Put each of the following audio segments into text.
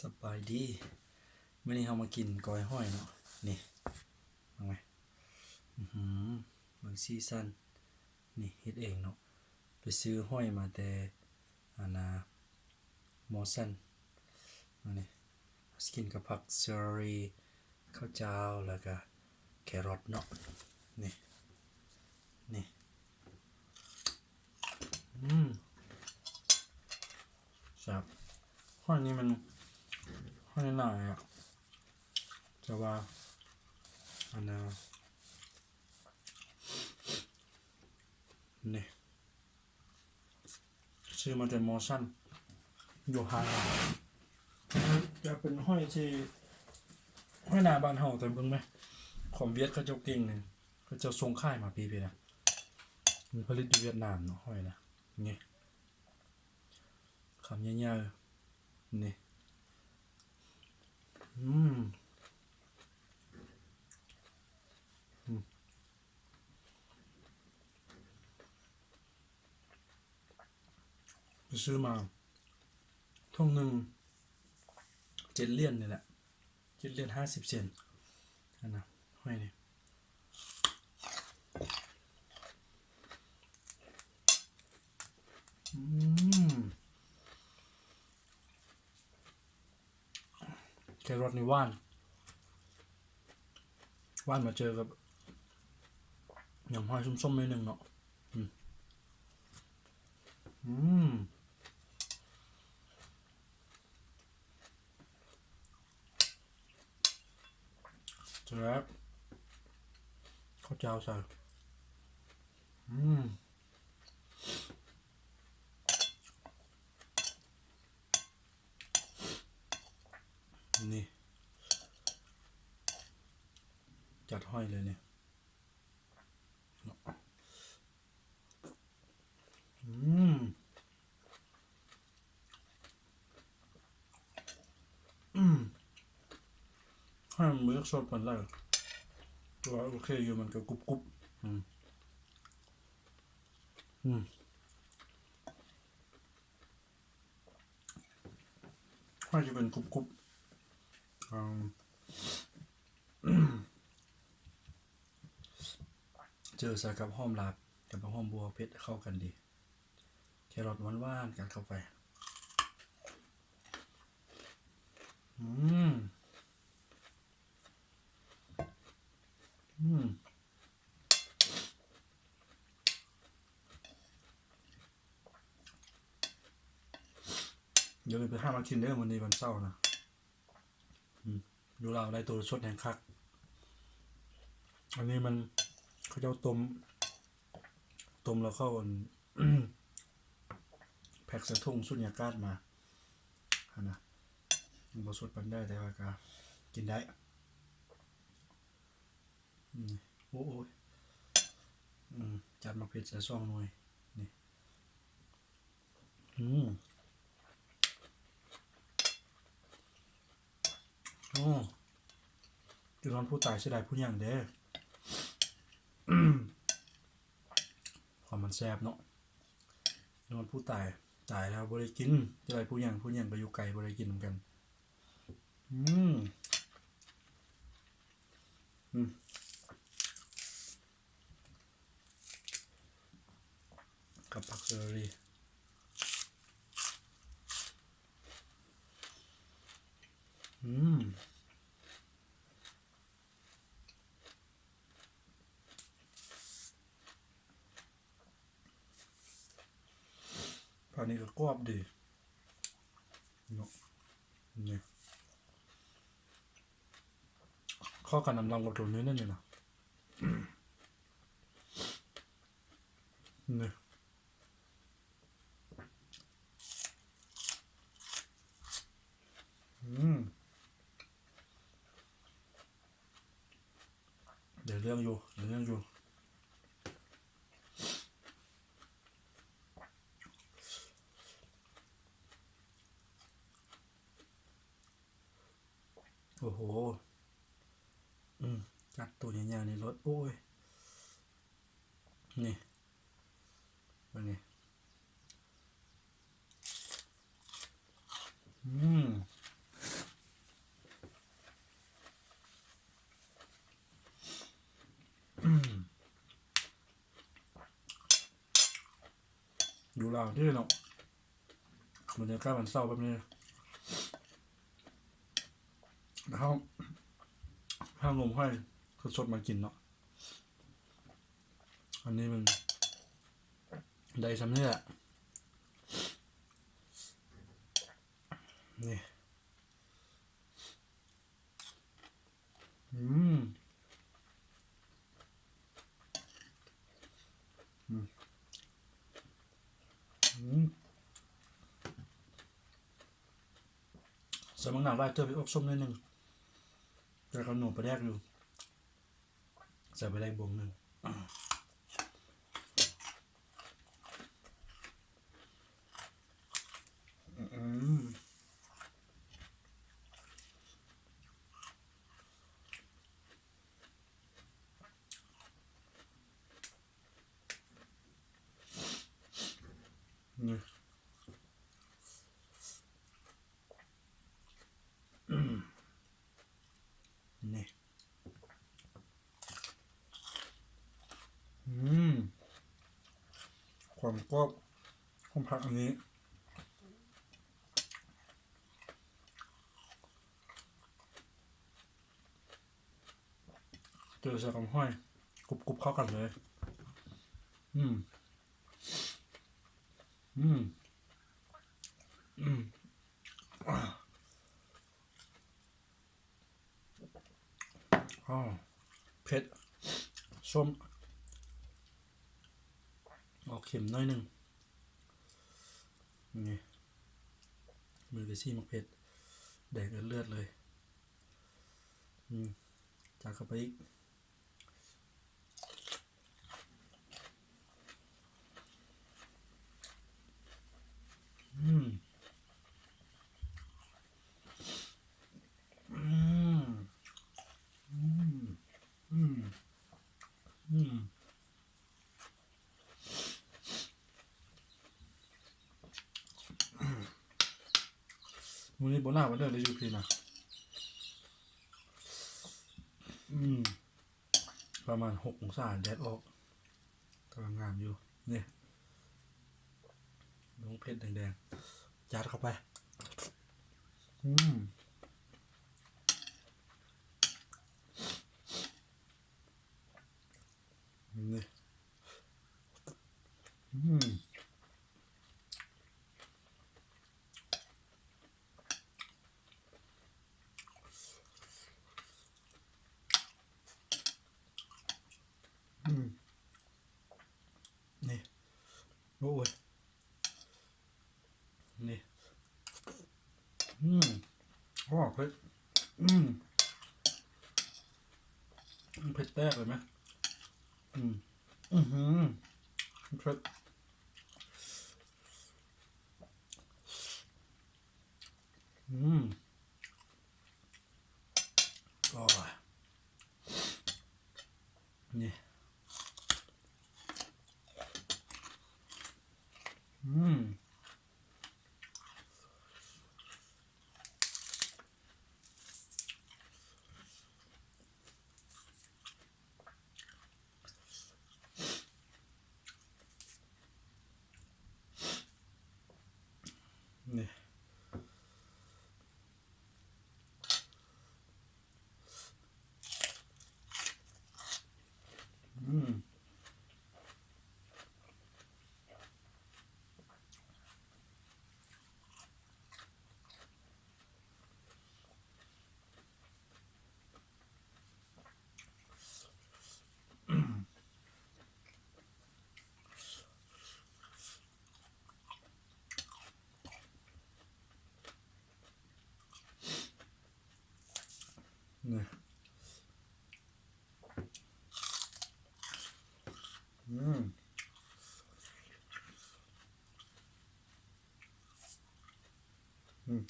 ສະບາຍດີ ມື້ນີ້ເຮົາມາກິນກ້ອຍຫອຍເນາະ ນີ້ ເບິ່ງແມ ອືຫື ເບິ່ງສີສັນ ນີ້ເຮັດເອງເນາະ ໄປຊື້ຫອຍມາແຕ່ ອັນນ່າ ມໍຊັນ ນີ້ ຊິກິນກັບຜັກເຊີຣີ ເຂົ້າຈ້າວ ແລ້ວກະແຄຣອດເນາະ ນີ້ ນີ້ ອືມ ແຊບ ຫອຍນີ້ມັນ ຫອຍໜາແຫຼະ ແຕ່ວ່າ ອັນນ່າ ນີ້ ຊື້ມາແຕ່ມໍຊັນ ຢູ່ຮ້ານ ຈະເປັນຫອຍທີ່ ຫອຍໜາບ້ານເຮົາ ແຕ່ເບິ່ງແມ ຂອງຫວຽດເຂົາເຈົ້າເກັ່ງນີ້ ເຂົາເຈົ້າສົ່ງຂາຍມາພີ້ໆນະ ມັນຜະລິດຢູ່ຫວຽດນາມເນາະ ຫອຍນະ ນີ້ ຄຳໃຫຍ່ໆ ນີ້ ອືມ ອືມ ໄປຊື້ມາ ຖົງໜຶ່ງ ເຈັດຫຼຽນນີ້ແຫຼະ ເຈັດຫຼຽນຫ້າສິບເຊັນ ຫັ້ນນະ ຫອຍນີ້ ອືມ ແຄຣອດນີ້ຫວານ ຫວານມາເຈີກັບ ຍຳຫອຍສົ້ມໆ ໜ້ອຍໜຶ່ງເນາະ ອືມ ອືມ ແຊບ ເຂົ້າຈ້າວໃສ່ ອືມ ນີ້ ຈັດຫອຍເລີຍນີ້ ອືມ ອືມ ຫອຍມັນບໍ່ຢາກສົດປານໃດ ແຕ່ວ່າໂອເຄຢູ່ ມັນກະກຸບໆ ອືມ ອືມ ຫອຍຈະເປັນກຸບໆ ອືມ ເຈີໃສ່ກັບຫອມລາບ ກັບຫອມບົວເຜັດ ເຂົ້າກັນດີ ແຄຣອດຫວານໆ ກັດເຂົ້າໄປ ອືມ ອືມ ຢ່າລືມໄປຫາມາກິນເດີ ມື້ນີ້ວັນເສົານະ ອືມ ຢູ່ລາວໄດ້ໂຕສົດແຮງຄັກ ອັນນີ້ມັນ ເຂົາເຈົ້າຕົ້ມ ຕົ້ມແລ້ວເຂົາ ອັນ ແພັກໃສ່ຖົງສຸນຍາກາດມາ ຫັ້ນນະ ຍັງບໍ່ສົດປານໃດ ແຕ່ວ່າກະກິນໄດ້ ອືມ ໂອ້ຍ ອືມ ຈັດໝາກເຜັດໃສ່ສອງໜ່ວຍ ນີ້ ອືມ ໂອ້ ກິນຮອດຜູ້ຕາຍເສຍດາຍຜູ້ຍັງເດ້ ຄວາມມັນແຊບເນາະ ກິນຮອດຜູ້ຕາຍ ຕາຍແລ້ວບໍ່ໄດ້ກິນ ເສຍດາຍຜູ້ຍັງ ຜູ້ຍັງກະຢູ່ໄກ ບໍ່ໄດ້ກິນນຳກັນ ອືມ ອືມ ກັບຜັກເຊີຣີ ອືມ ພາກນີ້ກະກອບດີເນາະ ນີ້ ເຂົ້າກັນນຳລຳກັບໂຕນີ້ແນ່ນອນ ນີ້ ອືມ ໄດ້ເລື່ອງຢູ່ ໄດ້ເລື່ອງຢູ່ ໂອ້ໂຫ ອືມ ຈັດໂຕໃຫຍ່ໆ ນີ້ໂລດ ໂອ້ຍ ນີ້ ເບິ່ງນີ້ ອືມ ຢູ່ລາວເດ້ເນາະ ບັນຍາກາດວັນເສົາແບບນີ້ ເຮົາ ເຮົາງົມຫອຍສົດໆມາກິນເນາະ ອັນນີ້ມັນໄດ້ຊ່ຳນີ້ແຫຼະ ນີ້ ອືມ ອືມ ອືມ ໃສ່ໝາກນາວຫຼາຍເຕີບ ອອກສົ້ມໜ້ອຍໜຶ່ງ ແຕ່ກໍໜູປາແດກຢູ່ ໃສ່ປາແດກບ່ວງໜຶ່ງ ອືມ ນີ້ ນີ້ ອືມ ຄວາມກອບຂອງຜັກອັນນີ້ ເຈີໃສ່ກັບຫອຍ ກຸບໆເຂົ້າກັນເລີຍ ອືມ ອືມ ອືມ ອາ ເຜັດ ສົ້ມ ອອກເຄັມໜ້ອຍໜຶ່ງ ນີ້ ມືໄປຊີ້ໝາກເຜັດ ແດງເລືອດໆເລີຍ ອືມ ຈັດເຂົ້າໄປອີກ ອືມ ອືມ ອືມ ອືມ ມື້ນີ້ບໍ່ໜາວປານໃດເລີຍຢູ່ພີ້ນະ ອືມ ປະມານຫົກອົງສາ ແດດອອກ ກຳລັງງາມຢູ່ ນີ້ ລົງເຜັດແດງໆ ຈັດເຂົ້າໄປ ອືມ ນີ້ ອືມ ອືມ ນີ້ ໂອ້ຍ ນີ້ ອືມ ໂອ້ ເຜັດ ອືມ ເຜັດແຕກເລີຍແມະ ອືມ ອືຫື ເຜັດ ອືມ ໂອ້ຍ ນີ້ ອືມ ນີ້ ອືມ ນີ້ ອືມ ອືມ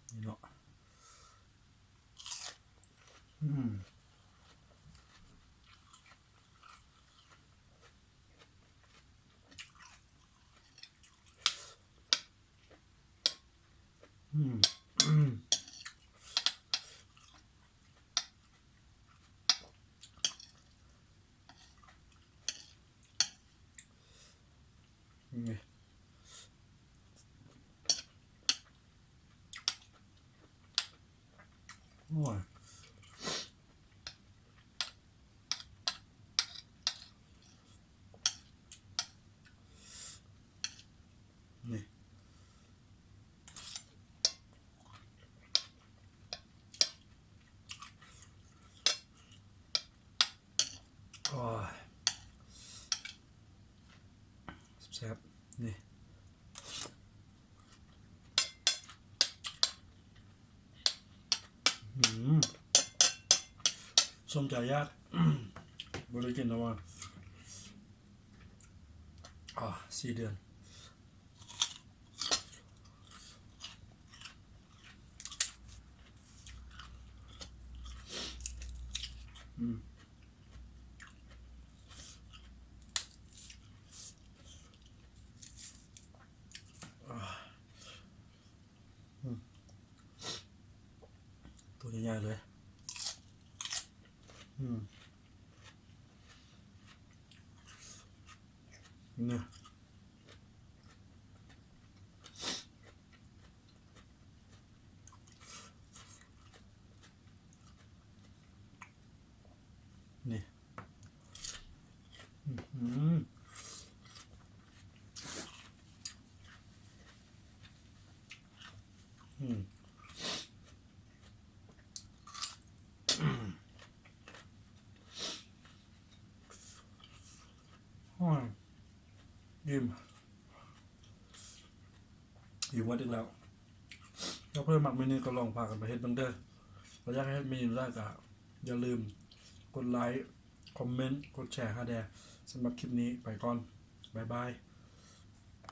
ນີ້ເນາະ ອືມ ອືມ. ນີ້ ໂອ້ຍ ນີ້ ໂອ້ຍ ແຊບໆ ນີ້ ອືມ ສົມໃຈຢາກ ບໍ່ໄດ້ກິນແລ້ວວ່າ ອາ ສີ່ເດືອນ ອືມ ອາ ອືມ ຕົວໃຫຍ່ໆ ເລີຍ ອືມ ນີ້ ນີ້ ອືມ ອືມ ໂອ້ຍ ອີ່ມ ອີ່ມໝົດອີກແລ້ວ. ຖ້າເພື່ອນມັກເມນູກໍລອງພາກັນໄປເຮັດເບິ່ງເດີ. ແລ້ວຢາກໃຫ້ເຮັດເມນູໃດກໍຢ່າລືມກົດໄລຄ໌ ຄອມເມັນ ກົດແຊໃຫ້ແດ່. ສຳລັບຄລິບນີ້ໄປກ່ອນ ບາຍບາຍ.